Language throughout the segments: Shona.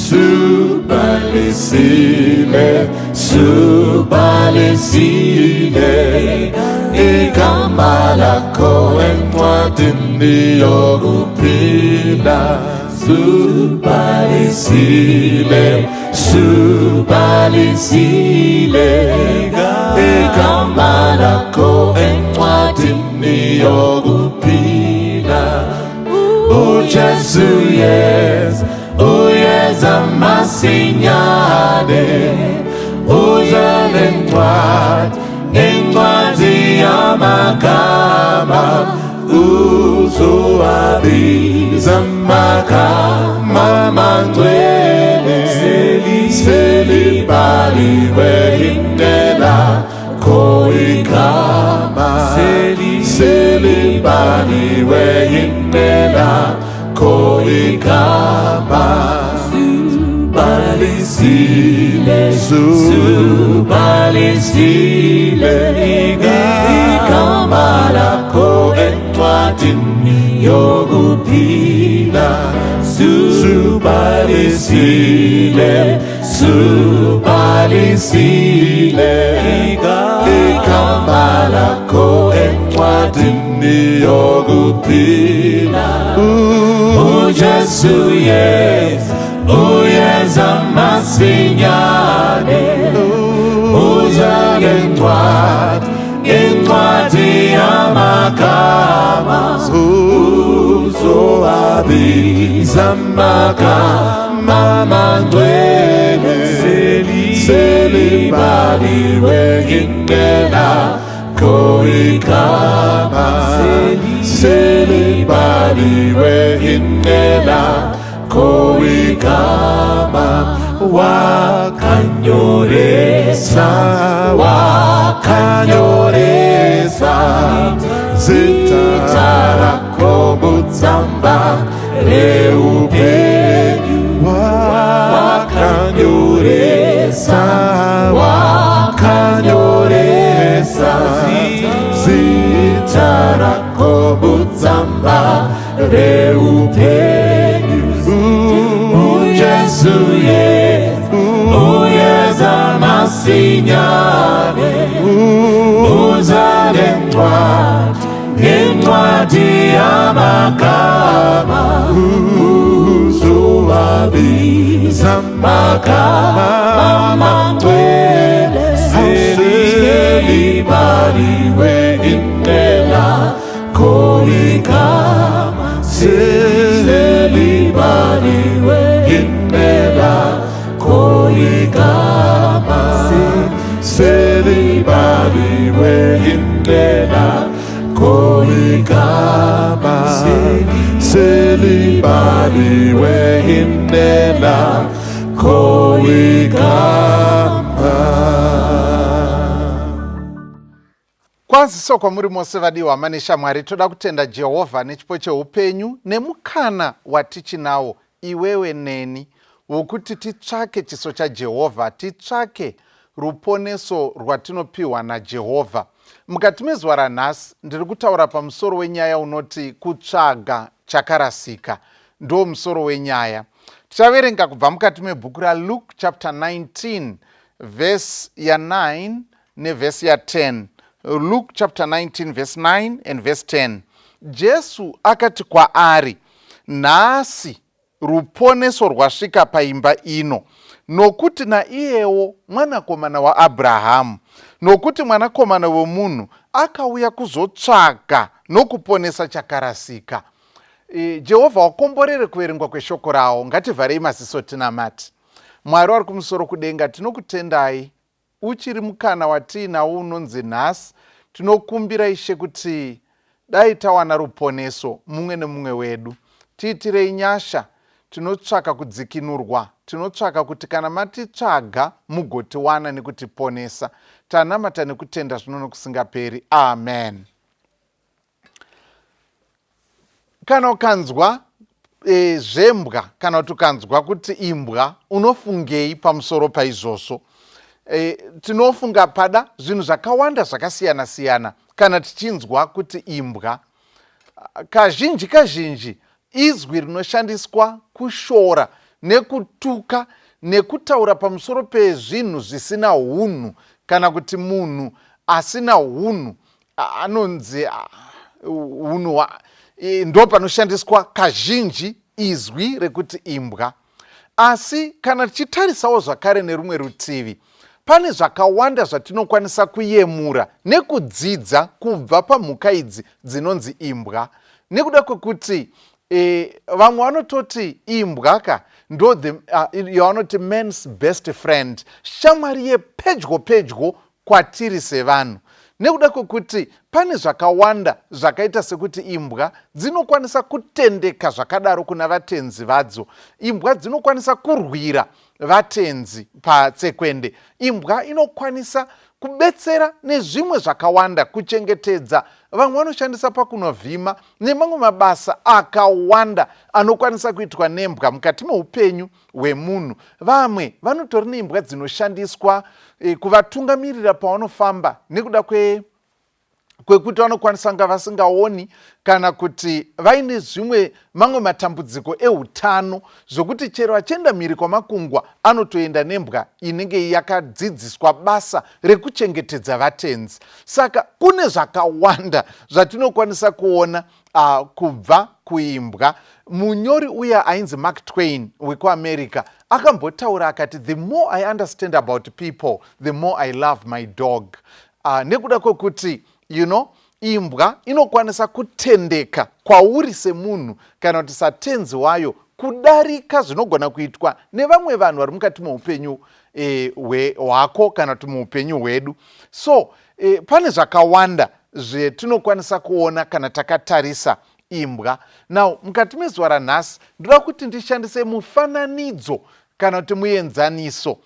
Subhalisile, subhalisile igama lakho encwadini yokuphila. Subhalisile, subhalisile igama lakho encwadini yokuphila. uJesu yes uyeza masinyane, uza nencwadi, incwadi yamagama, uzowabiza amagama amangcwele. Selibhaliwe indlela igama, selibhaliwe indlela igama. Subhalisile, subhalisile igama lakho encwadini yokuphila. Subhalisile, subhalisile igama lakho encwadini yokuphila. uJesu yes uyeza masinyane, uza ngencwadi, incwadi yamagama, uzowabiza amagama amangcwele. Selibhaliwe indlela igama, selibhaliwe indlela igama. Wakanyoresa, wakanyoresa zita rako mutsamba reupenyu. Wakanyoresa, wakanyoresa zita rako mutsamba reupenyu. uJesu yes uyeza masinyane, uza nencwadi, incwadi yamagama, uzowabiza amagama amangcwele. Selibhaliwe indlela igama, selibhaliwe indlela igama, selibhaliwe indlela igama, selibhaliwe indlela igama. Kwaziso kwamuri mose vadiwa hama neshamwari. Toda kutenda Jehovha nechipo cheupenyu nemukana watichinawo iwewe neni wokuti titsvake chiso chaJehovha, titsvake ruponeso rwatinopiwa naJehovha. Mukati mezuva ranhasi ndiri kutaura pamusoro wenyaya unoti kutsvaga chakarasika. Ndo musoro wenyaya. Tichaverenga kubva mukati mebhuku raLuke chapter 19 verse ya9 nevhesi ya10. Luke chapter 19 verse 9 and verse 10. Jesu akati kwaari, nhasi ruponeso rwasvika paimba ino, nokuti naiyewo mwanakomana waAbrahamu. Nokuti mwanakomana wemunhu akauya kuzotsvaga nokuponesa chakarasika. Jehovha wakomborere kuverengwa kweshoko rawo. Ngativharei maziso tinamati. Mwari wari kumusoro kudenga, tinokutendai uchiri mukana watiinawo unonzi nhasi. Tinokumbira Ishe kuti dai tawana ruponeso mumwe nemumwe wedu. Tiitirei nyasha. Tinotsvaka kudzikinurwa, tinotsvaka kuti kana matitsvaga mugotiwana nekutiponesa. Tanamata nekutenda zvino nokusingaperi, amen. Kana ukanzwa zvembwa kana kuti ukanzwa kuti imbwa, unofungei pamusoro paizvozvo? Tinofunga pada zvinhu zvakawanda zvakasiyana siyana kana tichinzwa kuti imbwa. Kazhinji kazhinji izwi rinoshandiswa kushora. Nekutuka nekutaura pamusoro pezvinhu zvisina hunhu kana kuti munhu asina hunhu anonzi hunhu, ndo panoshandiswa kazhinji izwi rekuti imbwa. Asi kana tichitarisawo zvakare nerumwe rutivi, pane zvakawanda zvatinokwanisa kuyemura nekudzidza kubva pamhuka idzi dzinonzi imbwa, nekuda kwekuti vamwe vanototi imbwa ka ndo the yavanoti man's best friend, shamwari yepedyo pedyo kwatiri sevanhu, nekuda kwekuti pane zvakawanda zvakaita sekuti imbwa dzinokwanisa kutendeka zvakadaro kuna vatenzi vadzo. Imbwa dzinokwanisa kurwira vatenzi patsekwende. Imbwa inokwanisa kubetsera nezvimwe zvakawanda, kuchengetedza, vamwe vanoshandisa pakunovhima nemamwe mabasa akawanda anokwanisa kuitwa nembwa mukati meupenyu hwemunhu. Vamwe vanotori neimbwa dzinoshandiswa kuvatungamirira pavanofamba, nekuda kwekuti vanokwanisa kunga vasingaoni kana kuti vaine zvimwe mamwe matambudziko eutano, zvokuti chero achienda mhiri kwamakungwa anotoenda nembwa inenge yakadzidziswa basa rekuchengetedza vatenzi. Saka kune zvakawanda zvatinokwanisa kuona kubva kuimbwa. Munyori uya ainzi Mark Twain wekuAmerica akambotaura akati, "The more I understand about people, the more I love my dog," nekuda kwekuti imbwa inokwanisa kutendeka kwauri semunhu kana kuti satenzi wayo kudarika zvinogona kuitwa nevamwe vanhu vari mukati meupenyu hwako kana kuti muupenyu hwedu. So pane zvakawanda zvetinokwanisa kuona kana takatarisa imbwa. Now, mukati mezuva ranhasi ndoda kuti ndishandise mufananidzo kana kuti muenzaniso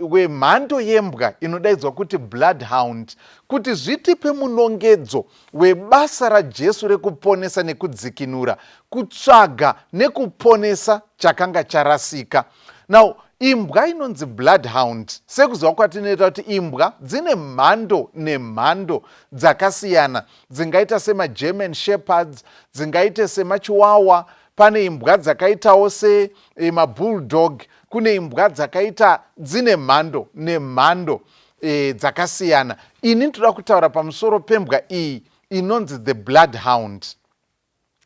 wemhando yembwa inodaidzwa kuti bloodhound, kuti zvitipe munongedzo webasa raJesu rekuponesa nekudzikinura, kutsvaga nekuponesa chakanga charasika. Now, imbwa inonzi bloodhound, sekuziva kwatinoita kuti imbwa dzine mhando nemhando dzakasiyana, dzingaita semaGerman Shepherds, dzingaite semaChihuahua, pane imbwa dzakaitawo semabulldog, kune imbwa dzakaita dzine mhando nemhando dzakasiyana. Ini ndoda kutaura pamusoro pembwa iyi inonzi the bloodhound.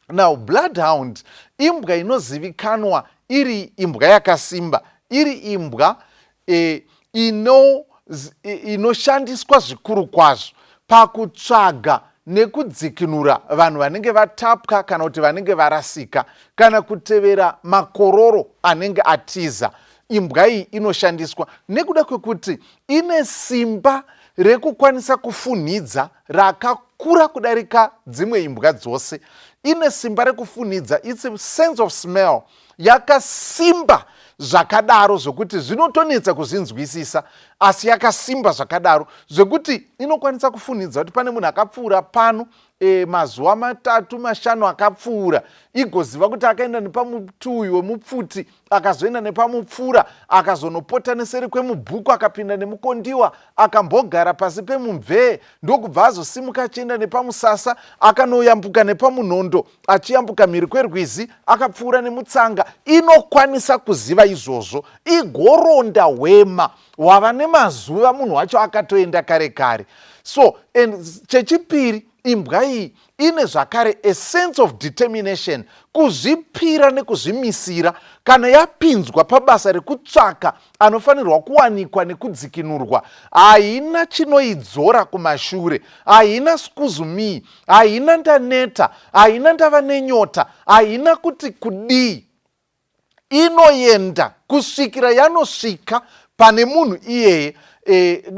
Now, bloodhound imbwa inozivikanwa iri imbwa yakasimba, iri imbwa inoshandiswa zvikuru kwazvo pakutsvaga nekudzikinura vanhu vanenge vatapwa kana kuti vanenge varasika, kana kutevera makororo anenge atiza. Imbwa iyi inoshandiswa nekuda kwekuti ine simba rekukwanisa kufunhidza rakakura kudarika dzimwe imbwa dzose. Ine simba rekufunhidza, its sense of smell yakasimba zvakadaro zvokuti zvinotonetsa kuzvinzwisisa, asi yakasimba zvakadaro zvekuti inokwanisa kufunhidza kuti pane munhu akapfuura pano mazuva 3, 5 akapfuura, igoziva kuti akaenda nepamutuyu wemupfuti, akazoenda nepamupfura, akazonopota neseri kwemubhuku, akapinda nemukondiwa, akambogara pasi pemumvee, ndokubva azosimuka achienda nepamusasa, akanoyambuka nepamunhondo, achiyambuka mhiri kwerwizi, akapfuura nemutsanga. Inokwanisa kuziva izvozvo, igoronda hwema hwava nemazuva munhu wacho akatoenda kare kare. So, and chechipiri, imbwa iyi ine zvakare a sense of determination, kuzvipira nekuzvimisira. Kana yapinzwa pabasa rekutsvaka anofanirwa kuwanikwa nekudzikinurwa, haina chinoidzora kumashure, haina excuse me, haina ndaneta, haina ndava nenyota, haina kuti kudii. Inoenda kusvikira yanosvika pane munhu iyeye,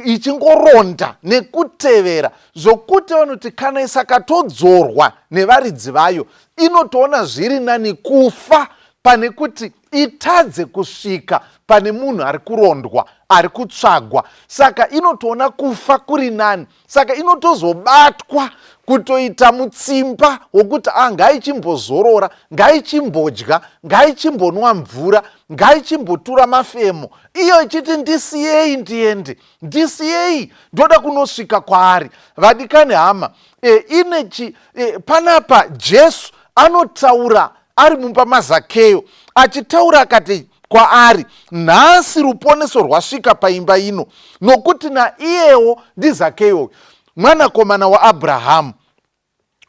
ichingoronda nekutevera, zvokuti vanoti kana isakatodzorwa nevaridzi vayo, inotoona zviri nani kufa pane kuti itadze kusvika pane munhu ari kurondwa, ari kutsvagwa. Saka inotoona kufa kuri nani. Saka inotozobatwa kutoita mutsimba wokuti a ngaichimbozorora, ngaichimbodya, ngaichimbonwa mvura, ngaichimbotura mafemo, iyo ichiti, "Ndisiyei ndiende, ndisiyei, ndoda kunosvika kwaari." Vadikani hama, e, ine chi e, panapa Jesu anotaura. Ari mumba maZakeyo achitaura, akati kwaari, "Nhasi ruponeso rwasvika paimba ino, nokuti naiyewo ndiZakeyo mwanakomana waAbhurahamu,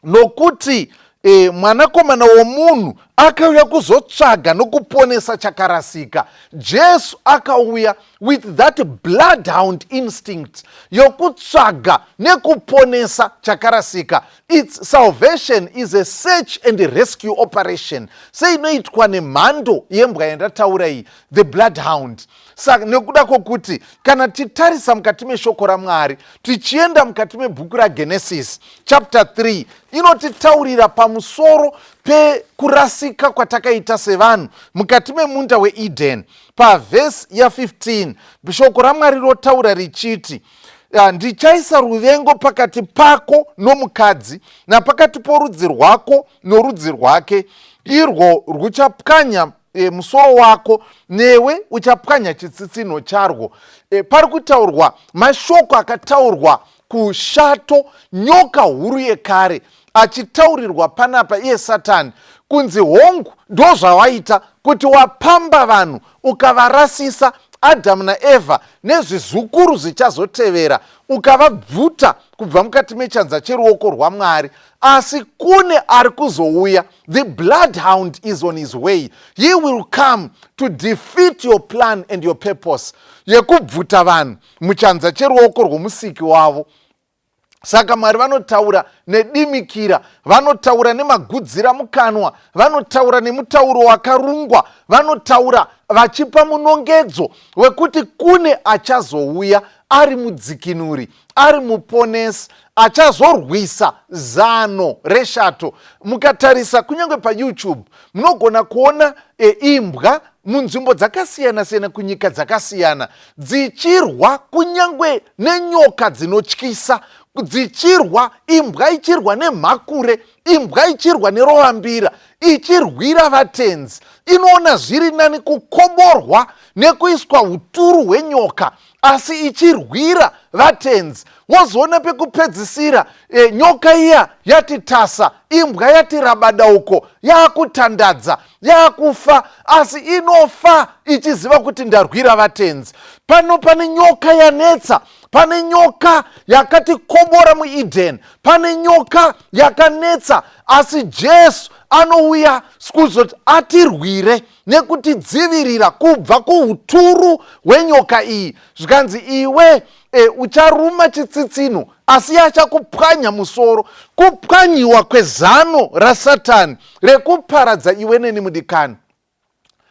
nokuti mwanakomana womunhu akauya kuzotsvaga nokuponesa chakarasika." Jesu akauya with that bloodhound instinct yokutsvaga nekuponesa chakarasika. Its salvation is a search and rescue operation, seinoitwa nemhando yembwa yandataura iyi, the bloodhound. Saka nekuda kwokuti kana titarisa mukati meshoko raMwari, tichienda mukati mebhuku raGenesis chapter 3, inotitaurira pamusoro pekurasika kwatakaita sevanhu mukati memunda weEden. Pavhesi ya15, shoko raMwari rotaura richiti, "Ndichaisa ruvengo pakati pako nomukadzi, napakati porudzi rwako norudzi rwake. Irwo ruchapwanya musoro wako, newe uchapwanya chitsitsinho charwo." Pari kutaurwa mashoko akataurwa kushato, nyoka huru yekare, achitaurirwa panapa iye Satani, kunzi hongu, ndo zvawaita kuti wapamba vanhu ukavarasisa, Adhamu naEvha nezvizukuru zvichazotevera, ukavabvuta kubva mukati mechanza cheruoko rwaMwari. Asi kune ari kuzouya. The bloodhound is on his way. He will come to defeat your plan and your purpose yekubvuta vanhu muchanza cheruoko rwomusiki wavo. Saka Mwari vanotaura nedimikira, vanotaura nemagudzira mukanwa, vanotaura nemutauro wakarungwa, vanotaura vachipa munongedzo wekuti kune achazouya ari mudzikinuri, ari muponesi, achazorwisa zano reshato. Mukatarisa kunyange paYouTube, munogona kuona imbwa munzvimbo dzakasiyana-siyana, kunyika dzakasiyana, dzichirwa kunyange nenyoka dzinotyisa, dzichirwa, imbwa ichirwa nemhakure, imbwa ichirwa nerovambira, ichirwira vatenzi. Inoona zviri nani kukoborwa nekuiswa uturu hwenyoka, asi ichirwira vatenzi. Wozoona pekupedzisira nyoka iya yati tasa, imbwa yati rabada uko, yaakutandadza, yaakufa, asi inofa ichiziva kuti ndarwira vatenzi. Pano pane nyoka yanetsa, pane nyoka yakatikobora muEden, pane nyoka yakanetsa, asi Jesu anouya kuzoti atirwire nekutidzivirira kubva kuuturu hwenyoka iyi. Zvikanzi, "Iwe ucharuma chitsitsinho, asi achakupwanya musoro." Kupwanyiwa kwezano raSatani rekuparadza iwe neni, mudikani.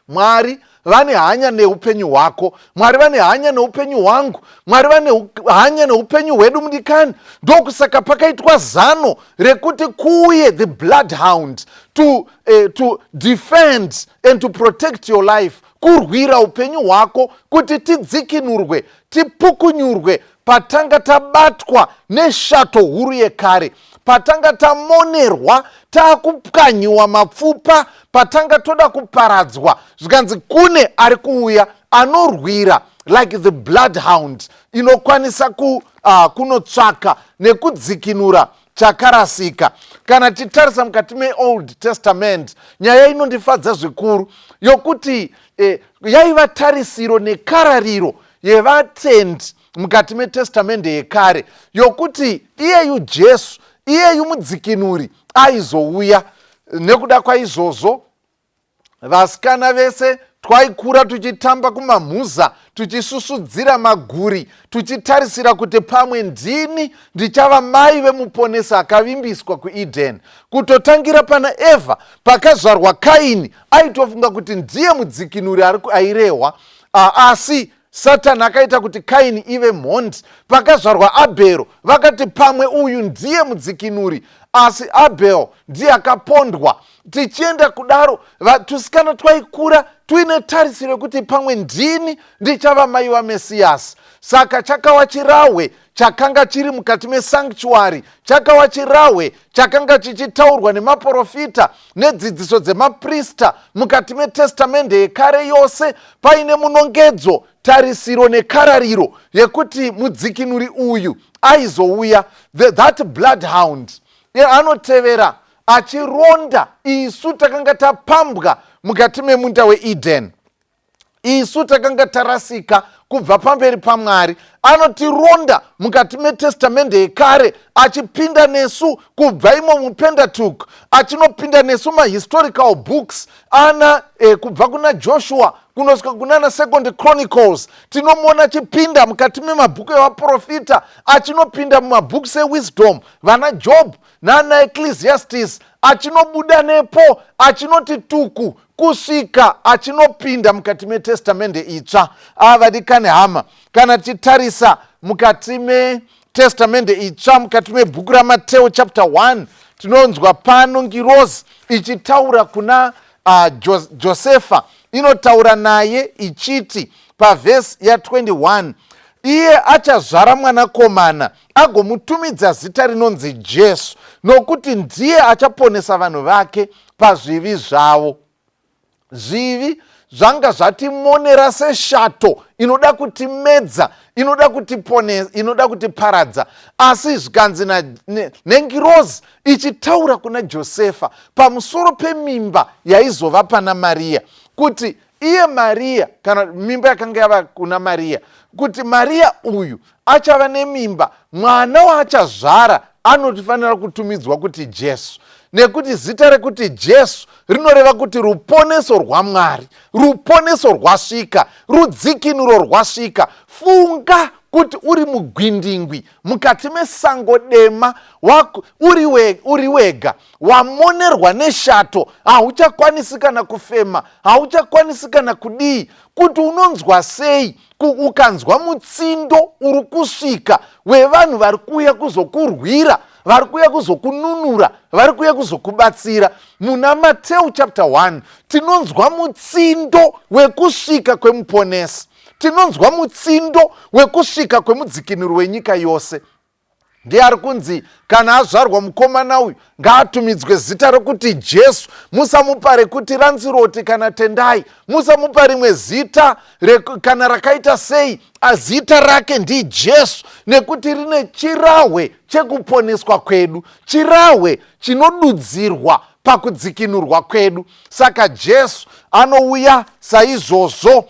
Mwari vane hanya neupenyu hwako, Mwari vane hanya neupenyu hwangu, Mwari vane hanya neupenyu hwedu, mudikani. Ndokusaka pakaitwa zano rekuti kuuye the bloodhound to defend and to protect your life, kurwira upenyu hwako, kuti tidzikinurwe, tipukunyurwe patanga tabatwa neshato huru yekare, patanga tamonerwa, taakupwanyiwa mapfupa, patanga toda kuparadzwa. Zvikanzi kune ari kuuya anorwira like the bloodhound inokwanisa kunotsvaka nekudzikinura chakarasika. Kana titarisa mukati meOld Testament, nyaya inondifadza zvikuru yokuti yaiva tarisiro nekarariro yevatendi mukati metestamende yekare yokuti iyeyu Jesu, iyeyu mudzikinuri, aizouya. Nekuda kwaizvozvo, vasikana vese twaikura tuchitamba kumamhuza, tuchisusudzira maguri, tuchitarisira kuti pamwe ndini ndichava mai vemuponesi akavimbiswa kuEden. Kutotangira pana Evha, pakazvarwa Kaini, aitofunga kuti ndiye mudzikinuri airehwa, asi Satani akaita kuti Kaini ive mhondi. Pakazvarwa Abhero, vakati pamwe uyu ndiye mudzikinuri, asi Abhel ndiye akapondwa. Tichienda kudaro, tusikana twaikura tuine tarisiro yekuti pamwe ndini ndichava mai vaMesiyasi. Saka chakawa chirahwe chakanga chiri mukati mesanctuary, chakawa chirahwe chakanga chichitaurwa nemaprofita nedzidziso dzemaprista mukati metestamende yekare yose, paine munongedzo, tarisiro nekarariro yekuti mudzikinuri uyu aizouya, that bloodhound. Anotevera. Achironda isu takanga tapambwa mukati memunda weEden, isu takanga tarasika kubva pamberi paMwari. Anotironda mukati meTestamende Yekare, achipinda nesu kubva imo muPentateuch, achinopinda nesu mahistorical books ana kubva kuna Joshua kunosvika kunana Second Chronicles. Tinomuona achipinda mukati memabhuku evaprofita, achinopinda mumabooks ewisdom, vana Job nana Ecclesiastes, achinobuda nepo, achinoti tuku kusvika achinopinda mukati meTestamende Itsva. Avadikani hama, kana tichitarisa mukati meTestamende Itsva, mukati mebhuku raMateo chapter 1, tinonzwa pano ngirozi ichitaura kuna Josefa. Inotaura naye ichiti pavhesi ya21, "Iye achazvara mwanakomana, agomutumidza zita rinonzi Jesu, nokuti ndiye achaponesa vanhu vake pazvivi zvavo." Zvivi zvanga zvatimonera seshato inoda kutimedza, inoda kutipone, inoda kutiparadza. Asi zvikanzi nengirozi ichitaura kuna Josefa pamusoro pemimba yaizova pana Mariya, kuti iye Mariya, kana mimba yakanga yava kuna Mariya, kuti Mariya uyu achava nemimba, mwana waachazvara anotifanira kutumidzwa kuti Jesu, nekuti zita rekuti Jesu rinoreva kuti ruponeso rwaMwari, ruponeso rwasvika, rudzikinuro rwasvika. Funga kuti uri mugwindingwi mukati mesango dema, uri wega, wamonerwa neshato, hauchakwanisi kana kufema, hauchakwanisi kana kudii. Kuti unonzwa sei ukanzwa mutsindo uri kusvika wevanhu vari kuuya kuzokurwira, vari kuuya kuzokununura, vari kuuya kuzokubatsira? Muna Mateu chapter 1 tinonzwa mutsindo wekusvika kwemuponesi, tinonzwa mutsindo wekusvika kwemudzikinuro wenyika yose. Ndiye ari kunzi kana azvarwa mukomana uyu, ngaatumidzwe zita rokuti Jesu. Musamupa rekuti Ranziroti kana Tendai, musamupa rimwe zita kana rakaita sei. Azita rake ndiJesu, nekuti rine chirahwe chekuponeswa kwedu, chirahwe chinodudzirwa pakudzikinurwa kwedu. Saka Jesu anouya saizvozvo.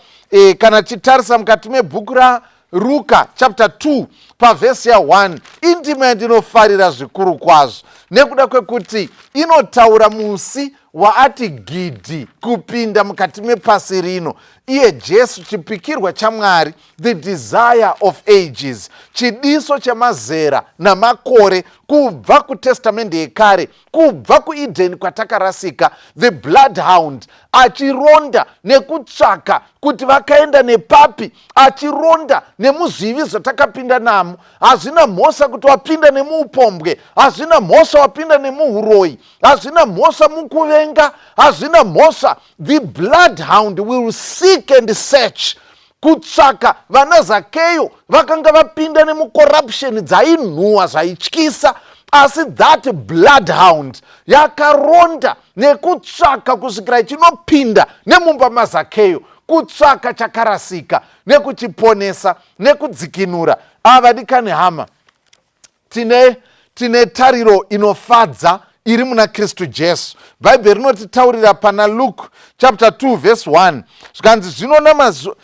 Kana tichitarisa mukati mebhuku raRuka chapter 2 pavhesi ya1, indima yandinofarira zvikuru kwazvo nekuda kwekuti inotaura musi waati gidhi kupinda mukati mepasi rino, iye Jesu, chipikirwa chaMwari, the desire of ages, chidiso chemazera namakore kubva kuTestamende Yekare, kubva kuEdheni kwatakarasika. The bloodhound achironda nekutsvaka kuti vakaenda nepapi, achironda nemuzvivi zvatakapinda namo. Hazvina mhosva kuti wapinda nemuupombwe, hazvina mhosva wapinda nemuuroyi, hazvina mhosva mukuvenga, hazvina mhosva. The bloodhound will seek and search kutsvaka vana Zakeyo vakanga vapinda nemucorruption dzainhuhwa zvaityisa. Asi that bloodhound yakaronda nekutsvaka kusvikira ichinopinda nemumba maZakeyo, kutsvaka chakarasika nekuchiponesa nekudzikinura. Avadikani hama, tine tariro inofadza iri muna Kristu Jesu. Bhaibheri rinotitaurira pana Luke chapter 2 verse 1, zvikanzi zvino namazu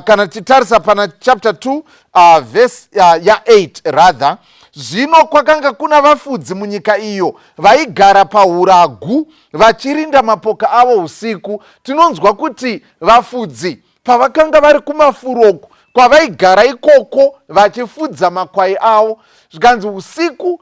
kana tichitarisa pana chapter 2 verse ya8 rather, "Zvino kwakanga kuna vafudzi munyika iyo, vaigara pauragu, vachirinda mapoka avo usiku." Tinonzwa kuti vafudzi pavakanga vari kumafuroku kwavaigara ikoko vachifudza makwai avo, zvikanzi usiku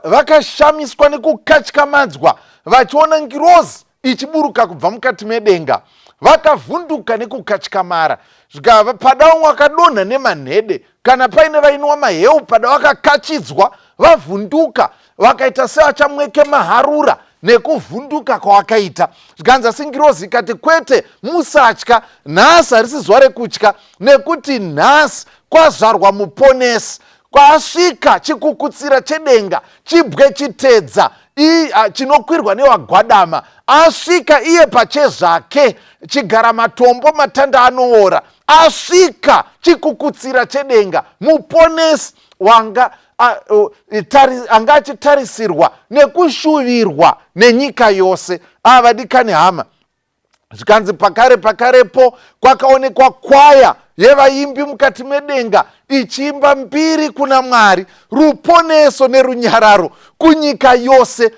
vakashamiswa nekukatyamadzwa vachiona ngirozi ichiburuka kubva mukati medenga. Vakavhunduka nekukatyamara, zvikava pada umwe akadonha nemanhede, kana paine vainwa maheu pada vakakachidzwa, vavhunduka, vakaita sevachamweke maharura nekuvhunduka kwavakaita. Zvikanzi asi ngirozi ikati, "Kwete, musatya. Nhasi harisi zuva rekutya, nekuti nhasi kwazvarwa muponesi, kwasvika chikukutsira chedenga, chibwe chitedza chinokwirwa newagwadama. Asvika iye pachezvake, chigara matombo matanda anoora. Asvika chikukutsira chedenga, muponesi wanga anga achitarisirwa nekushuvirwa nenyika yose. Avadikani hama, zvikanzi pakare pakarepo kwakaonekwa kwaya yevaimbi mukati medenga ichiimba mbiri kuna Mwari, ruponeso nerunyararo kunyika yose,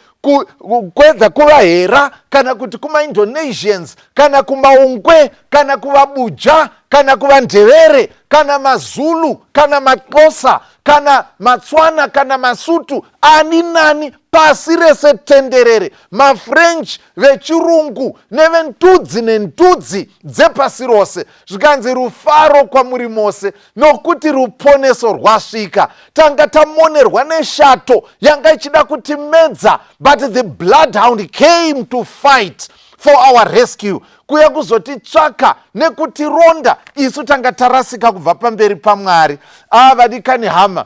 kwedza kuvahera kana kuti kumaIndonesians kana kumaungwe kana kuvabuja kana kuvandevere kana maZulu kana maXhosa kana maTswana kana masutu, ani nani pasi rese tenderere, maFrench, vechirungu nevendudzi nendudzi dzepasi rose. Zvikanzi, "Rufaro kwamuri mose, nokuti ruponeso rwasvika." Tanga tamonerwa neshato yanga ichida kutimedza, but the bloodhound came to fight for our rescue, kuya kuzotitsvaka nekutironda isu tanga tarasika kubva pamberi paMwari. Avadikani hama,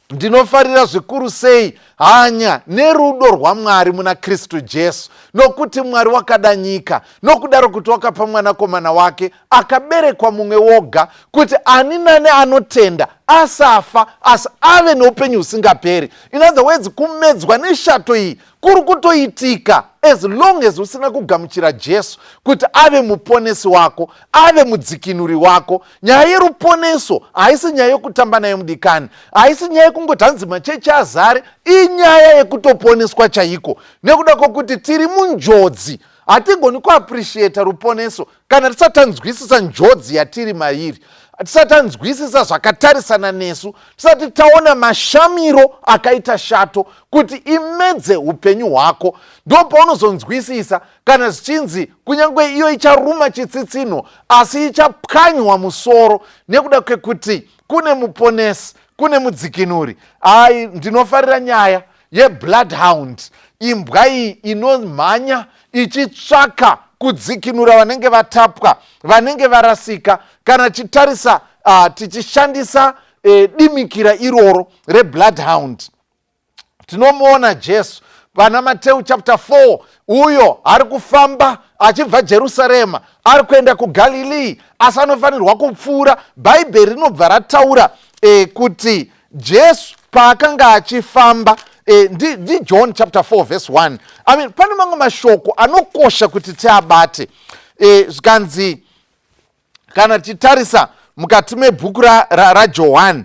ndinofarira zvikuru sei hanya nerudo rwaMwari muna Kristu Jesu, nokuti Mwari wakada nyika nokudaro kuti wakapa mwanakomana wake akaberekwa mumwe woga, kuti ani nani anotenda asafa, asi ave neupenyu husingaperi. In other words, kumedzwa neshato iyi kuri kutoitika as long as usina kugamuchira Jesu kuti ave muponesi wako, ave mudzikinuri wako. Nyaya yeruponeso haisi nyaya yekutamba nayo, mudikani. Haisi nyaya yekungoti hanzi machechi azare. Inyaya yekutoponeswa chaiko, nekuda kwokuti tiri munjodzi. Hatigoni kuappreciata ruponeso kana tisati tanzwisisa njodzi yatiri mairi, tisati tanzwisisa zvakatarisana nesu, tisati taona mashamiro akaita shato kuti imedze upenyu hwako. Ndo paunozonzwisisa kana zvichinzi kunyange iyo icharuma chitsitsino, asi ichapwanywa musoro, nekuda kwekuti kune muponesi, kune mudzikinuri. Ai, ndinofarira nyaya yebloodhound, imbwa iyi inomhanya ichitsvaka kudzikinura vanenge vatapwa, vanenge varasika. Kana tichitarisa, tichishandisa dimikira iroro rebloodhound, tinomuona Jesu pana Mateu chapter 4, uyo ari kufamba achibva Jerusarema ari kuenda kuGalilii, asi anofanirwa kupfuura. Bhaibheri rinobva rataura kuti Jesu paakanga achifamba, ndiJohn chapter 4 verse 1. I mean, pane mamwe mashoko anokosha kuti tiabate. Zvikanzi kana tichitarisa mukati mebhuku raJohani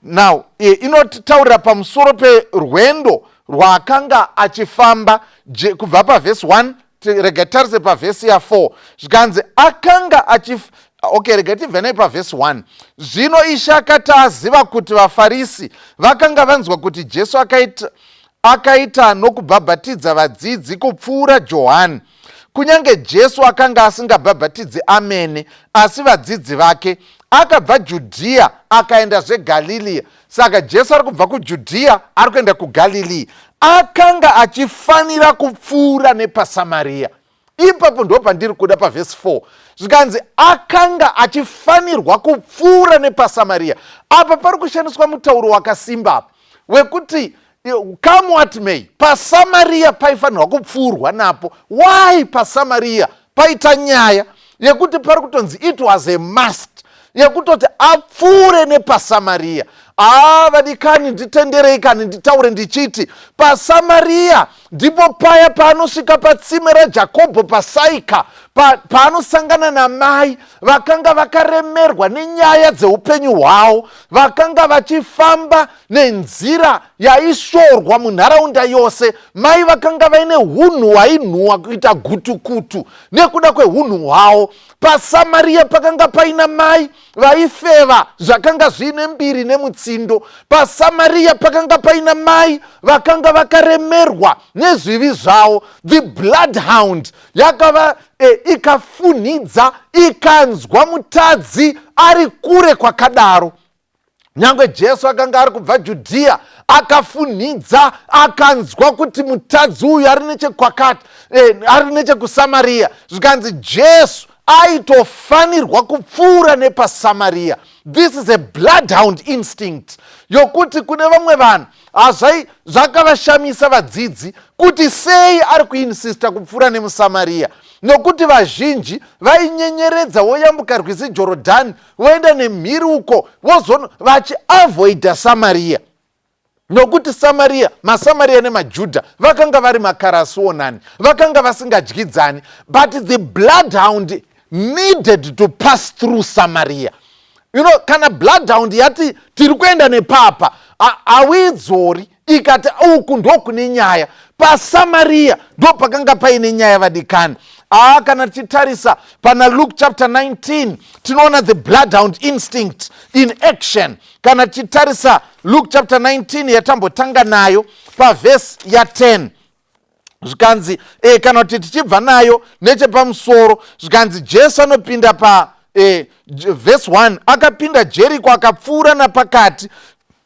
now inotitaurira pamusoro perwendo rwaakanga achifamba kubva pavhesi 1. Rega titarise pavhesi ya4. Zvikanzi akanga achif okay, rega tibve nei pavhesi 1. Zvino Ishe akati aziva kuti vaFarisi vakanga vanzwa kuti Jesu akaita nokubhabhatidza vadzidzi kupfuura Johani, kunyange Jesu akanga asingabhabhatidzi amene, asi vadzidzi vake, akabva Judhiya akaendazve Galiliya. Saka Jesu ari kubva kuJudhiya ari kuenda kuGaliliya, akanga achifanira kupfuura nepaSamariya. Ipapo ndo pandiri kuda, pavhesi 4. Zvikanzi akanga achifanirwa kupfuura nepaSamariya. Apa pari kushandiswa mutauro wakasimba apa wekuti come what may, paSamariya paifanirwa kupfuurwa napo. Why paSamariya paita nyaya yekuti pari kutonzi it was a must yekutoti apfuure nepaSamariya? Aa, vadikani, nditenderei kani nditaure ndichiti paSamariya ndipo paya paanosvika patsime raJakobho paSaika, paanosangana namai vakanga vakaremerwa nenyaya dzeupenyu hwavo, vakanga vachifamba nenzira yaishorwa munharaunda yose, mai vakanga vaine unhu hwainhuhwa kuita gutukutu nekuda kweunhu hwavo. PaSamariya pakanga paina mai vaifeva zvakanga zviine mbiri nemutsindo. PaSamariya pakanga paina mai vakanga vakaremerwa nezvivi zvavo. The bloodhound yakava ikafunhidza, ikanzwa mutadzi ari kure kwakadaro. Nyange Jesu akanga ari kubva Judhiya, akafunhidza akanzwa kuti mutadzi uyu ari nechekwakati, ari nechekuSamariya. Zvikanzi Jesu aitofanirwa kupfuura nepaSamariya. This is a bloodhound instinct yokuti kune vamwe vanhu hazvai zvakavashamisa vadzidzi kuti sei ari kuinsista kupfuura nemuSamariya. Nokuti vazhinji vainyenyeredza voyambuka rwizi Jorodhani voenda nemhiri uko vozono vachiavoida Samariya. Nokuti Samariya, maSamariya nemaJudha vakanga vari makarasuonani, vakanga vasingadyidzani. But the bloodhound needed to pass through Samaria. Kana bloodhound yati tiri kuenda nepapa, hauidzori. Ikati uku ndokune nyaya, paSamariya ndo pakanga paine nyaya, vadikani. Aa, kana tichitarisa pana Luke chapter 19, tinoona the bloodhound instinct in action. Kana tichitarisa Luke chapter 19 yatambotanga nayo, pavhesi ya10, zvikanzi kana kuti tichibva nayo nechepamusoro, zvikanzi Jesu anopinda pa vhesi 1, akapinda Jeriko, akapfuura napakati.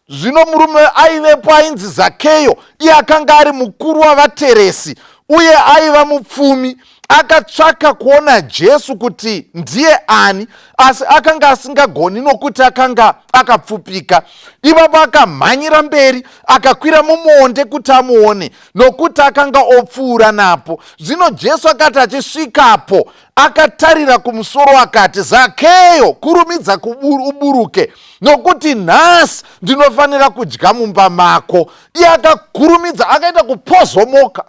Zvino murume aivepo ainzi Zakeyo, iye akanga ari mukuru wavateresi uye aiva mupfumi. Akatsvaka kuona Jesu kuti ndiye ani, asi akanga asingagoni nokuti akanga akapfupika. Ipapo akamhanyira mberi, akakwira mumuonde kuti amuone, nokuti akanga opfuura napo. Zvino Jesu akati achisvikapo, akatarira kumusoro akati, "Zakeyo, kurumidza uburuke, nokuti nhasi ndinofanira kudya mumba mako." Iye akakurumidza, akaita kupozomoka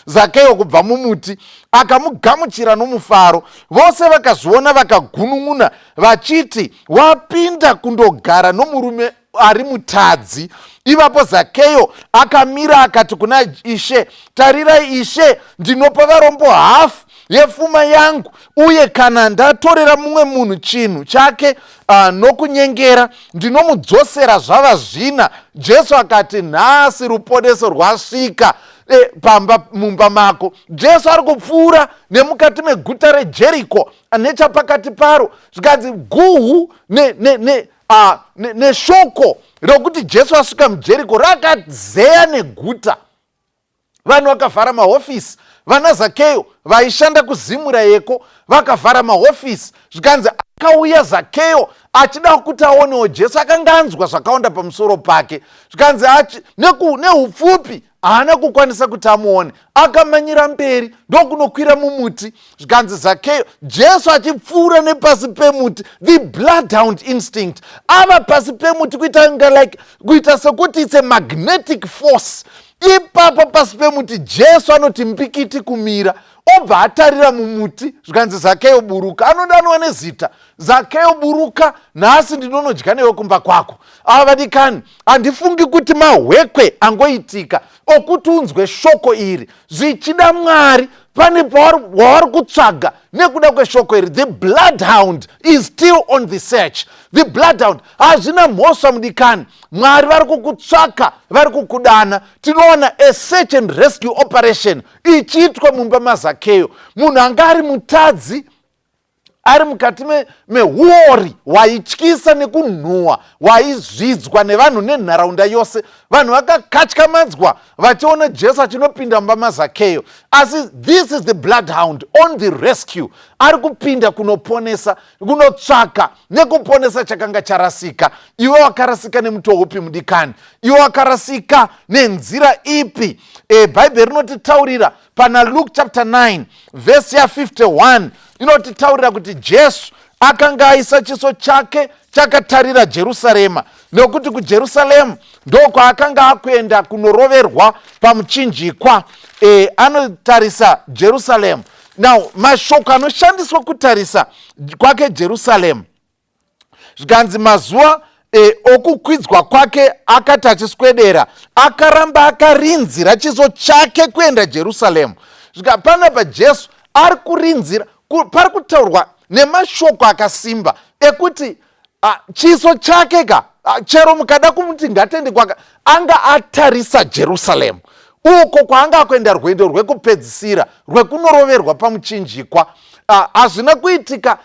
Zakeyo kubva mumuti, akamugamuchira nomufaro. Vose vakazviona vakagunun'una vachiti, "Wapinda kundogara nomurume ari mutadzi." Ipapo Zakeyo akamira akati kuna Ishe, "Tarirai, Ishe, ndinopa varombo hafu yefuma yangu, uye kana ndatorera mumwe munhu chinhu chake nokunyengera, ndinomudzosera zvava zvina." Jesu akati, "Nhasi ruponeso rwasvika pamba mumba mako." Jesu ari kupfuura nemukati meguta reJeriko, nechapakati paro. Zvikanzi guhu neshoko rokuti Jesu asvika muJeriko rakazeya neguta. Vanhu vakavhara mahofisi. Vana Zakeyo vaishanda kuZimura yeko vakavhara mahofisi. Zvikanzi akauya Zakeyo achida kuti aonewo Jesu, akanga anzwa zvakawanda pamusoro pake. Zvikanzi neupfupi haana kukwanisa kuti amuone, akamanyira mberi ndokunokwira mumuti. Zvikanzi Zakeyo, Jesu achipfuura nepasi pemuti, the bloodhound instinct, ava pasi pemuti, kuita nga like kuita sekuti it's a magnetic force. Ipapo pasi pemuti Jesu anoti mbikiti kumira, obva atarira mumuti. Zvikanzi, "Zakeyo, buruka." Anodanwa nezita, "Zakeyo, buruka, nhasi ndinonodya newe kumba kwako." Ava vadikani, handifungi kuti mahwekwe angoitika okuti unzwe shoko iri. Zvichida Mwari pane wavari kutsvaga nekuda kweshoko iri. The bloodhound is still on the search, the bloodhound. Hazvina mhosva, mudikani, Mwari vari kukutsvaka, vari kukudana. Tinoona a search and rescue operation ichiitwa mumba maZakeyo, munhu anga ari mutadzi, ari mukati mehuori hwaityisa nekunhuhwa, hwaizvidzwa nevanhu nenharaunda yose. Vanhu vakakatyamadzwa vachiona Jesu achinopinda mumba maZakeyo. Asi this is the bloodhound on the rescue, ari kupinda kunoponesa, kunotsvaka nekuponesa chakanga charasika. Iwe wakarasika nemutoo upi, mudikani? Iwe wakarasika nenzira ipi? Bhaibheri rinotitaurira pana Luke chapter 9 vhesi ya51, inotitaurira kuti Jesu akanga aisa chiso chake chakatarira Jerusarema, nokuti kuJerusarema ndokwaakanga akuenda kunoroverwa pamuchinjikwa. Anotarisa Jerusaremu. Now mashoko anoshandiswa kutarisa kwake Jerusaremu, zvikanzi mazuva okukwidzwa kwake akati achiswedera, akaramba akarinzira chiso chake kuenda Jerusaremu. Zvika panapa Jesu ari kurinzira, pari kutaurwa nemashoko akasimba ekuti chiso chake ka, chero mukada kumuti ngatende kwaka, anga atarisa Jerusaremu, uko kwaanga akuenda rwendo rwekupedzisira rwekunoroverwa pamuchinjikwa. Hazvina kuitika,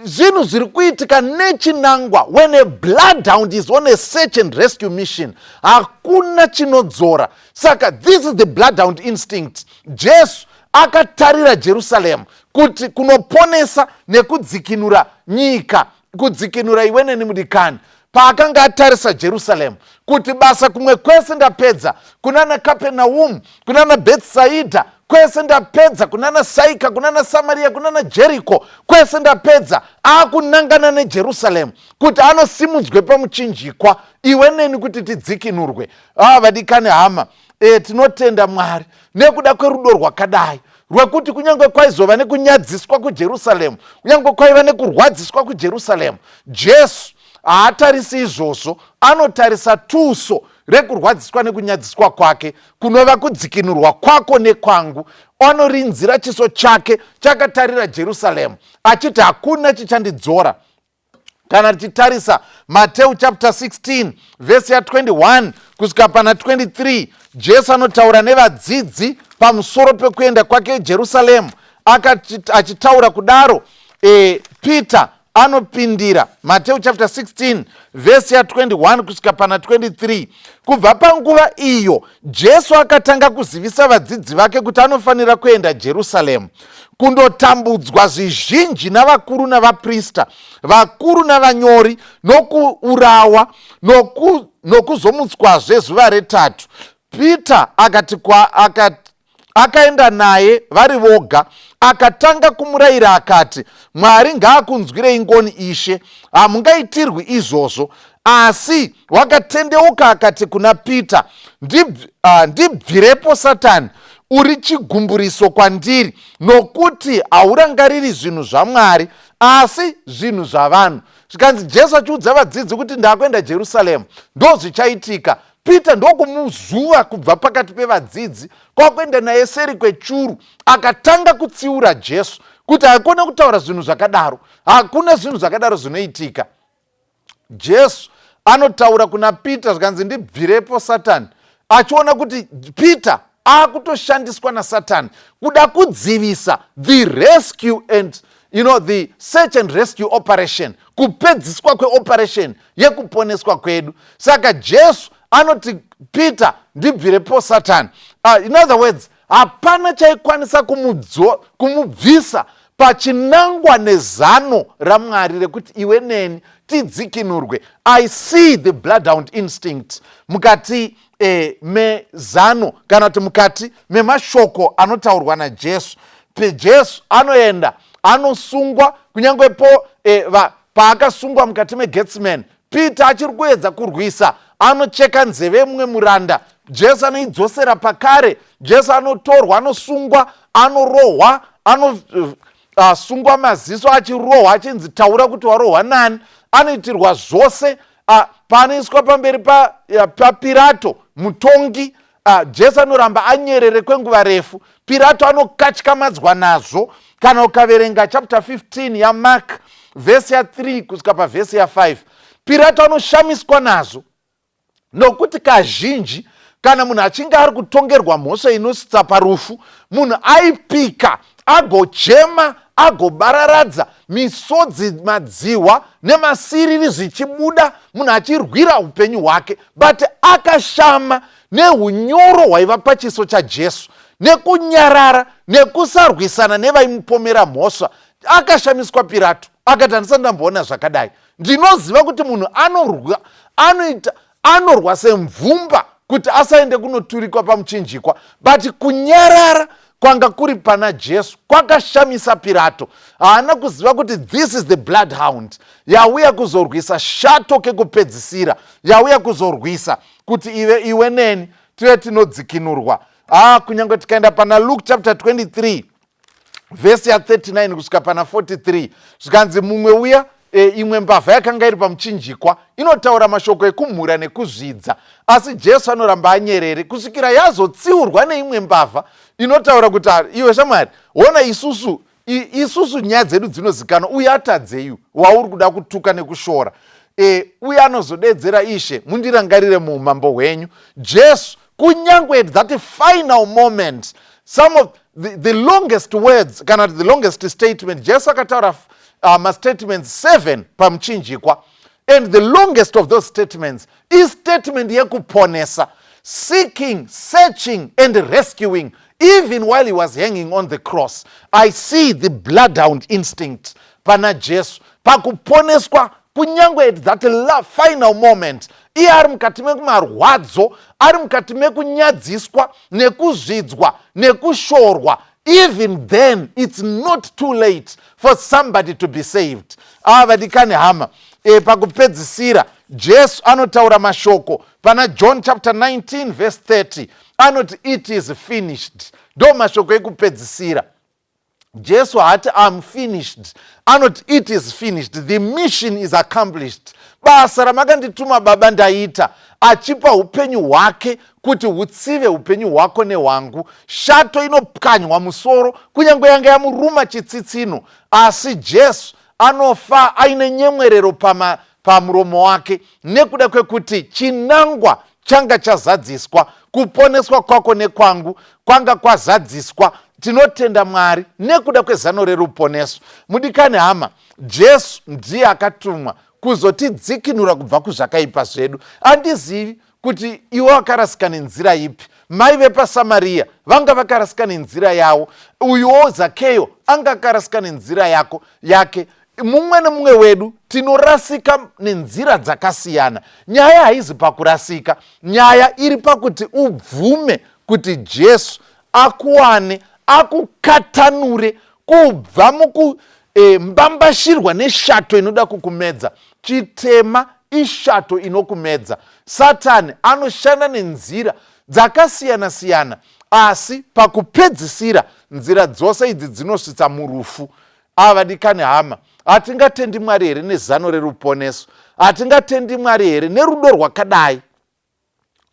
zvinhu zviri kuitika nechinangwa. When a bloodhound is on a search and rescue mission, hakuna chinodzora. Saka this is the bloodhound instinct. Jesu akatarira Jerusaremu kuti kunoponesa nekudzikinura nyika, kudzikinura iwe neni, mudikani. Paakanga atarisa Jerusaremu kuti basa kumwe kwese ndapedza, kunana Kapenaumu, kunana Bethsaida. Kwese ndapedza, kunana Saika, kunana Samariya, kunana Jeriko, kwese ndapedza. Akunangana neJerusaremu kuti anosimudzwe pamuchinjikwa, iwe neni kuti tidzikinurwe. Ah, vadikani hama, tinotenda Mwari nekuda kwerudo rwakadai, rwekuti kunyange kwaizova nekunyadziswa kuJerusaremu, kunyange kwaiva nekurwadziswa kuJerusaremu, Jesu haatarisi izvozvo. Anotarisa tuso rekurwadziswa nekunyadziswa kwake, kunova kudzikinurwa kwako nekwangu. Anorinzira chiso chake chakatarira Jerusaremu, achiti, "Hakuna chichandidzora." Kana tichitarisa Mateu chapter 16, vhesi ya21 kusvika pana 23, Jesu anotaura nevadzidzi pamusoro pekuenda kwake Jerusaremu. Achitaura kudaro, Peter anopindira. Mateu chapter 16, vhesi ya21 kusvika pana 23: Kubva panguva iyo Jesu akatanga kuzivisa vadzidzi vake kuti anofanira kuenda Jerusaremu kundotambudzwa zvizhinji navakuru navaprista vakuru navanyori, nokuurawa, nokuzomutswazve zuva retatu. Peter akati kwa, akati, akaenda naye vari voga, akatanga kumurayira akati, "Mwari ngaakunzwirei ngoni, Ishe, hamungaitirwi izvozvo." Asi wakatendeuka akati kuna Peter, "Ndibvirepo, Satani, uri chigumburiso kwandiri, nokuti haurangariri zvinhu zvaMwari, asi zvinhu zvavanhu." Zvikanzi Jesu achiudza vadzidzi kuti ndakuenda Jerusaremu, ndo zvichaitika. Peter ndokumuzuva kubva pakati pevadzidzi, kwakuenda naye seri kwechuru, akatanga kutsiura Jesu kuti hakuna kutaura zvinhu zvakadaro, hakuna zvinhu zvakadaro zvinoitika. Jesu anotaura kuna Peter, zvikanzi, "Ndibvirepo, Satani," achiona kuti Peter akutoshandiswa naSatani kuda kudzivisa the rescue and the search and rescue operation, kupedziswa kweoperation yekuponeswa kwedu. Saka Jesu anoti, "Peter, ndibvirepo, Satani." In other words, hapana chaikwanisa kumubvisa pachinangwa nezano raMwari rekuti iwe neni tidzikinurwe. I see the bloodhound instinct mukati mezano, kana kuti mukati memashoko anotaurwa naJesu. Jesu anoenda anosungwa, kunyange po paakasungwa mukati meGetsemane, Peter achiri kuedza kurwisa, anocheka nzeve yemumwe muranda. Jesu anoidzosera pakare. Jesu anotorwa, anosungwa, anorohwa, anosungwa maziso, achirohwa, achinzi, "Taura kuti warohwa nani." Anoitirwa zvose. Paanoiswa pamberi paPirato mutongi, Jesu anoramba anyerere kwenguva refu. Pirato anokatyamadzwa nazvo. Kana ukaverenga chapter 15 yaMark, vhesi ya3 kusvika pavhesi ya5, Pirato anoshamiswa nazvo, nokuti kazhinji kana munhu achinge ari kutongerwa mhosva inosvitsa parufu, munhu aipika, agochema, agobararadza misodzi, madzihwa nemasiriri zvichibuda, munhu achirwira upenyu hwake. But akashama neunyoro hwaiva pachiso chaJesu, nekunyarara, nekusarwisana nevaimupomera mhosva. Akashamiswa Pirato, akati, "Handisati ndamboona zvakadai. Ndinoziva kuti munhu anorwa, anoita, anorwa semvumba kuti asaende kunoturikwa pamuchinjikwa, but kunyarara kwanga kuri pana Jesu kwakashamisa Pirato." Haana kuziva kuti this is the bloodhound yauya kuzorwisa shato kekupedzisira, yauya kuzorwisa kuti iwe neni tive tinodzikinurwa. Kunyange tikaenda pana Luke chapter 23, vhesi ya39 kusvika pana 43, zvikanzi mumwe uya, imwe mbavha yakanga iri pamuchinjikwa inotaura mashoko ekumhura nekuzvidza, asi Jesu anoramba anyerere kusvikira yazotsiurwa neimwe mbavha inotaura kuti, "Ah, iwe shamwari, ona isusu nyaya dzedu dzinozikanwa, uye atadzei wauri kuda kutuka nekushora?" Uye anozodedzera, "Ishe, mundirangarire muumambo hwenyu." Jesu, kunyange at that final moment, some of the longest words, kana kuti the longest statement, Jesu akataura mastatements 7 pamuchinjikwa, and the longest of those statements istatement yekuponesa, seeking, searching and rescuing even while he was hanging on the cross. I see the bloodhound instinct pana Jesu pakuponeswa. Kunyange at that final moment, iye ari mukati memarwadzo, ari mukati mekunyadziswa, nekuzvidzwa, nekushorwa, even then it's not too late for somebody to be saved. Ava vadikani hama, pakupedzisira Jesu anotaura mashoko pana John chapter 19 verse 30, anoti, "It is finished." Ndo mashoko ekupedzisira. Jesu haati, "Am finished," anoti, "It is finished." The mission is accomplished. Basa ramakandituma, Baba, ndaita. Achipa upenyu hwake kuti hutsive upenyu hwako nehwangu. Shato inopwanywa musoro, kunyange yanga yamuruma chitsitsino, asi Jesu anofa aine nyemwerero pamuromo wake nekuda kwekuti chinangwa changa chazadziswa. Kuponeswa kwako nekwangu kwanga kwazadziswa. Tinotenda Mwari nekuda kwezano reruponeso. Mudikani hama, Jesu ndiye akatumwa kuzotidzikinura kubva kuzvakaipa zvedu. Handizivi kuti iwe wakarasika nenzira ipi. Mai vepaSamariya vanga vakarasika nenzira yavo, uyuwo Zakeyo anga akarasika nenzira yako yake. Mumwe nemumwe wedu tinorasika nenzira dzakasiyana. Nyaya haizi pakurasika, nyaya iri pakuti ubvume kuti Jesu akuwane, akukatanure kubva mukumbambashirwa neshato inoda kukumedza. Chitema ishato inokumedza. Satani anoshanda nenzira dzakasiyana-siyana, asi pakupedzisira nzira dzose idzi dzinosvitsa murufu. Ava vadikani hama, hatingatendi Mwari here nezano reruponeso? Hatingatendi Mwari here nerudo rwakadai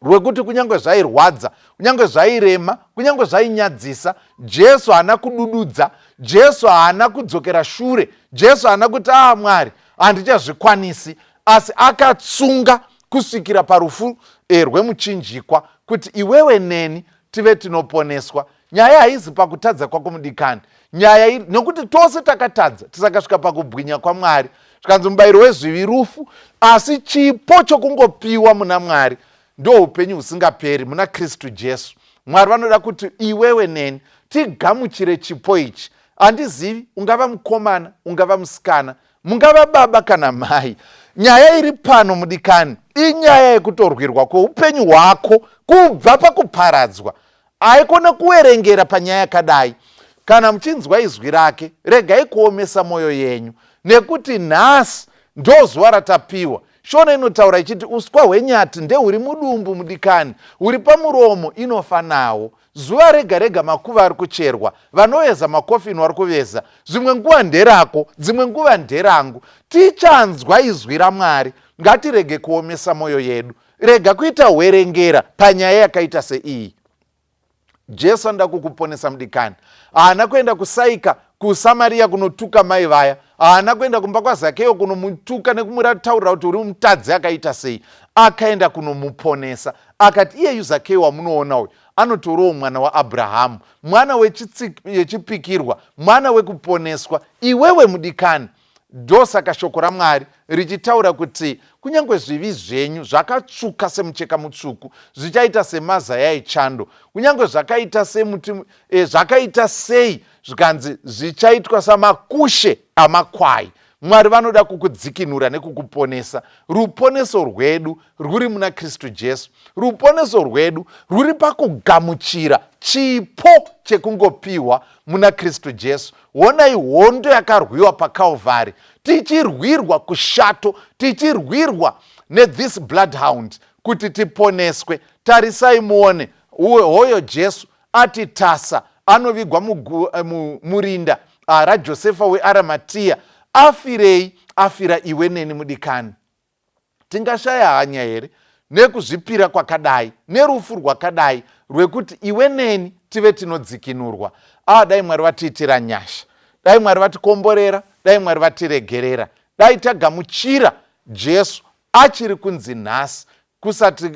rwekuti kunyange zvairwadza, kunyange zvairema, kunyange zvainyadzisa, Jesu haana kudududza, Jesu haana kudzokera shure, Jesu haana kuti, "Aa, Mwari, handichazvikwanisi," asi akatsunga kusvikira parufu rwemuchinjikwa kuti iwewe neni tive tinoponeswa? Nyaya haizi pakutadza kwako, mudikani. Nyaya nekuti tose takatadza, tisakasvika pakubwinya kwaMwari. Zvikanzi mubayiro wezvivi rufu, asi chipo chokungopiwa muna Mwari ndo upenyu husingaperi muna Kristu Jesu. Mwari vanoda kuti iwewe neni tigamuchire chipo ichi. Handizivi, ungava mukomana, ungava musikana, mungava baba kana mai, nyaya iri pano, mudikani, inyaya yekutorwirwa kweupenyu hwako kubva pakuparadzwa. Haikona kuverengera panyaya yakadai. Kana muchinzwa izwi rake, regai kuomesa mwoyo yenyu, nekuti nhasi ndo zuva ratapiwa. Shona inotaura ichiti uswa hwenyati ndehuri mudumbu, mudikani, huri pamuromo inofa nawo. Zuva rega rega makuva ari kucherwa, vanoveza makofini vari kuveza. Zvimwe nguva nderako, dzimwe nguva nderangu. Tichanzwa izwi raMwari. Ngatirege kuomesa mwoyo yedu. Rega kuita hwerengera panyaya yakaita seiyi. Jesu anoda kukuponesa, mudikani. Haana kuenda kusaika kuSamariya kunotuka mai vaya, haana kuenda kumba kwaZakeyo kunomutuka nekumurataurira kuti uri mutadzi akaita sei. Akaenda kunomuponesa. Akati, "Iyeyu Zakeyo wamunoona uyu anotoriwo mwana waAbhurahamu, mwana wechipikirwa, mwana wekuponeswa." Iwewe mudikani, ndosaka shoko raMwari richitaura kuti kunyange zvivi zvenyu zvakatsvuka semucheka mutsvuku, zvichaita semazaya echando. Kunyange zvakaita semuti zvakaita sei, zvikanzi zvichaitwa samakushe amakwai. Mwari vanoda kukudzikinura nekukuponesa. Ruponeso rwedu rwuri muna Kristu Jesu. Ruponeso rwedu rwuri pakugamuchira chipo chekungopiwa muna Kristu Jesu. Honai hondo yakarwiwa paCalvary, tichirwirwa kushato, tichirwirwa nethis bloodhound kuti tiponeswe. Tarisai muone, hoyo Jesu ati tasa, anovigwa murinda raJosefa weAramatiya. Afirei? Afira iwe neni, mudikani. Tingashaya hanya here nekuzvipira kwakadai, nerufu rwakadai rwekuti iwe neni tive tinodzikinurwa? Dai Mwari vatiitira nyasha, dai Mwari vatikomborera, dai Mwari vatiregerera. Dai tagamuchira Jesu achiri kunzi nhasi kusati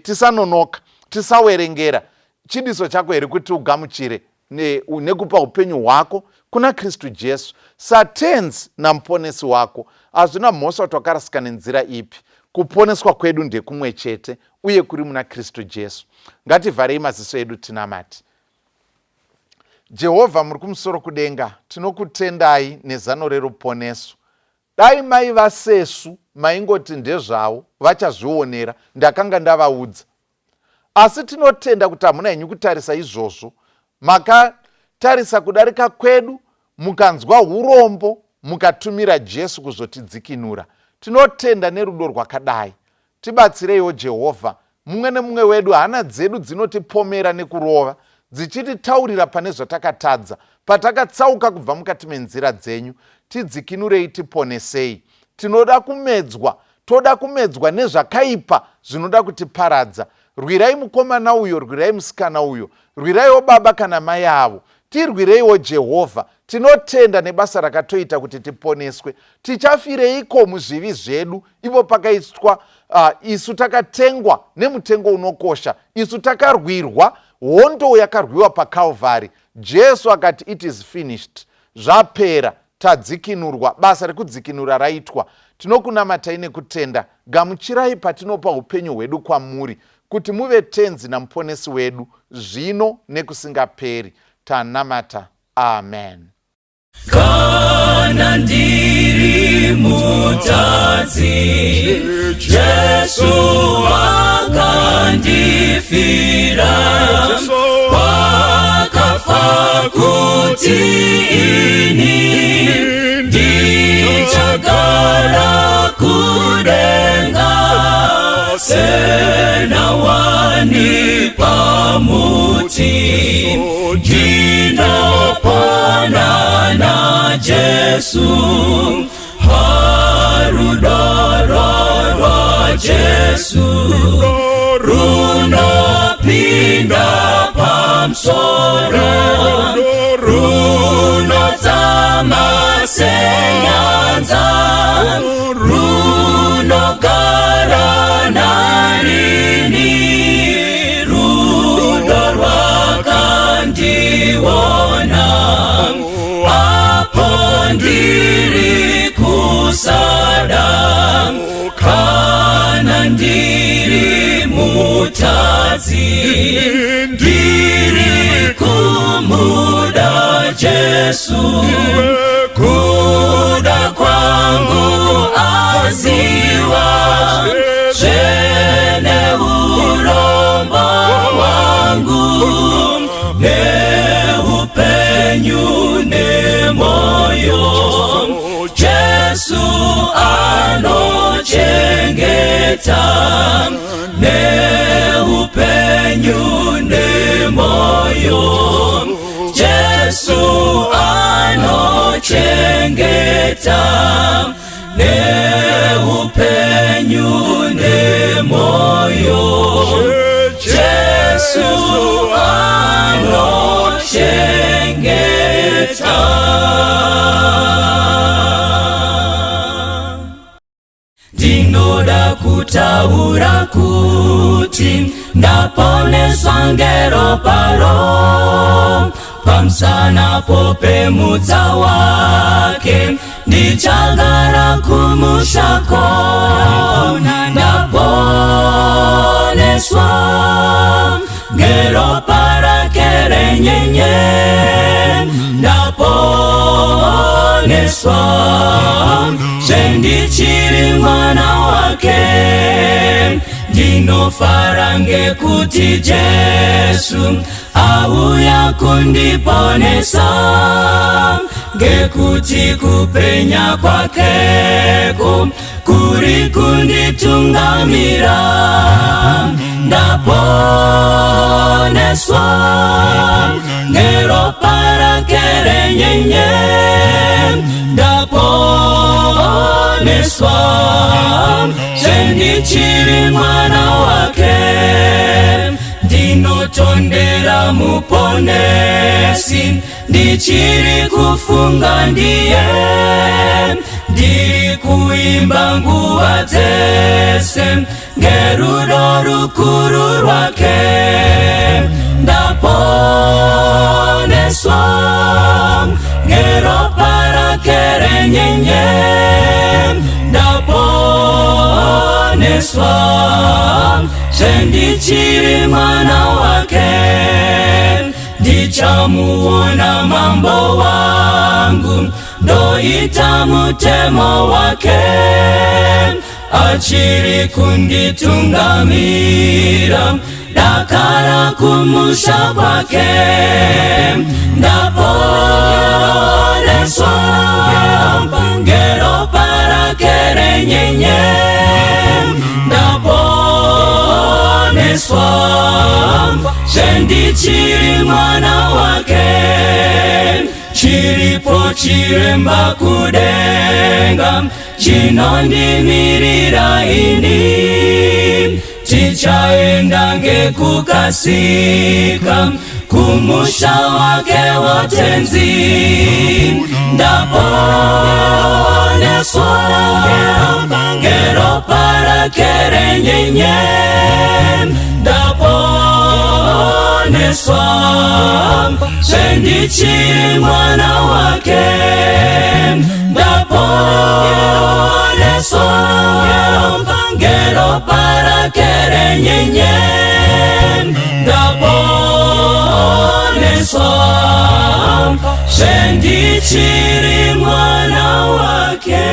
tisanonoka, tisawerengera. Chidiso chako here kuti ugamuchire nekupa upenyu hwako kuna Kristu Jesu saTenzi naMuponesi wako? Hazvina mhosva kuti wakarasika nenzira ipi, kuponeswa kwedu ndekumwe chete uye kuri muna Kristu Jesu. Ngativharei maziso edu tinamati. Jehovha muri kumusoro kudenga, tinokutendai nezano reruponeso. Dai Dai maiva sesu maingoti ndezvavo vachazvionera ndakanga ndavaudza. Asi tinotenda kuti hamuna henyu kutarisa izvozvo. Makatarisa kudarika kwedu mukanzwa urombo mukatumira Jesu kuzotidzikinura. Tinotenda nerudo rwakadai. Tibatsireiwo Jehovha, mumwe nemumwe wedu hana dzedu dzinotipomera nekurova, dzichititaurira pane zvatakatadza, patakatsauka kubva mukati menzira dzenyu. Tidzikinurei, tiponesei. Tinoda kumedzwa, toda kumedzwa nezvakaipa zvinoda kutiparadza. Rwirai mukomana uyo, rwirai musikana uyo, rwiraiwo baba kana mai avo. Tirwireiwo Jehovha. Tinotenda nebasa rakatoita kuti tiponeswe. Tichafireiko muzvivi zvedu ipo pakaitwa isu takatengwa nemutengo unokosha, isu takarwirwa hondo yakarwiwa paCalvary. Jesu akati it is finished, zvapera, tadzikinurwa, basa rekudzikinura raitwa. Tinokunamatai nekutenda, gamuchirai patinopa upenyu hwedu kwamuri kuti muve tenzi namuponesi wedu zvino nekusingaperi. Tanamata, amen. Kana ndiri mutadzi, Jesu akandifira, wakafa kuti ini ndichagara kudenga senawani pamuti ndinopona na Jesu harudo rwa Jesu runopinda pamusoro runodzama senyanza runogara narini rudo rwakandiona apo ndiri kusada kana ndiri mutadzi ndiri kumuda Jesu kuda kwangu aziwa zvene urombo hwangu neupenyu nemoyo Jesu anochengeta neupenyu nemoyo Jesu anochengeta neupenyu nemoyo Jesu anochengeta. Ndinoda kutaura kuti ndaponeswa ngeropa ro pamusana popemutsa wake ndichagara kumusha kona ndaponeswa ngeropa rake renyenye ndaponeswa zvendichiri mwana wake ndinofara ngekuti Jesu auya kundiponesa ngekuti kupenya kwakeko kuri kunditungamira ndaponeswa ngeropa rake renyenye ndaponeswa zvendichiri mwana wake ndinotondera muponesi ndichiri kufunga ndiye ndiri kuimba nguva dzese ngerudo rukuru rwake ndaponeswa ngeropa rake renyenye ndaponeswa zvendichiri mwana wake ndichamuona mambo wangu. wangu, ndoita mutemo wake, achiri kunditungamira dakara kumusha kwake. Ndaponeswa ngeropa rake renyenye, ndaponeswa zvendichiri mwana wake. Chiripo chiremba kudenga chinondimirira ini, tichaenda ngekukasika kumusha wake wotenzi. Ndaponeswa ngeropa rake renyenye, ndaponeswa zvendichiri mwana wake. Ndaponeswa ngeropa rake renyenye, ndaponeswa zvendichiri mwana wake.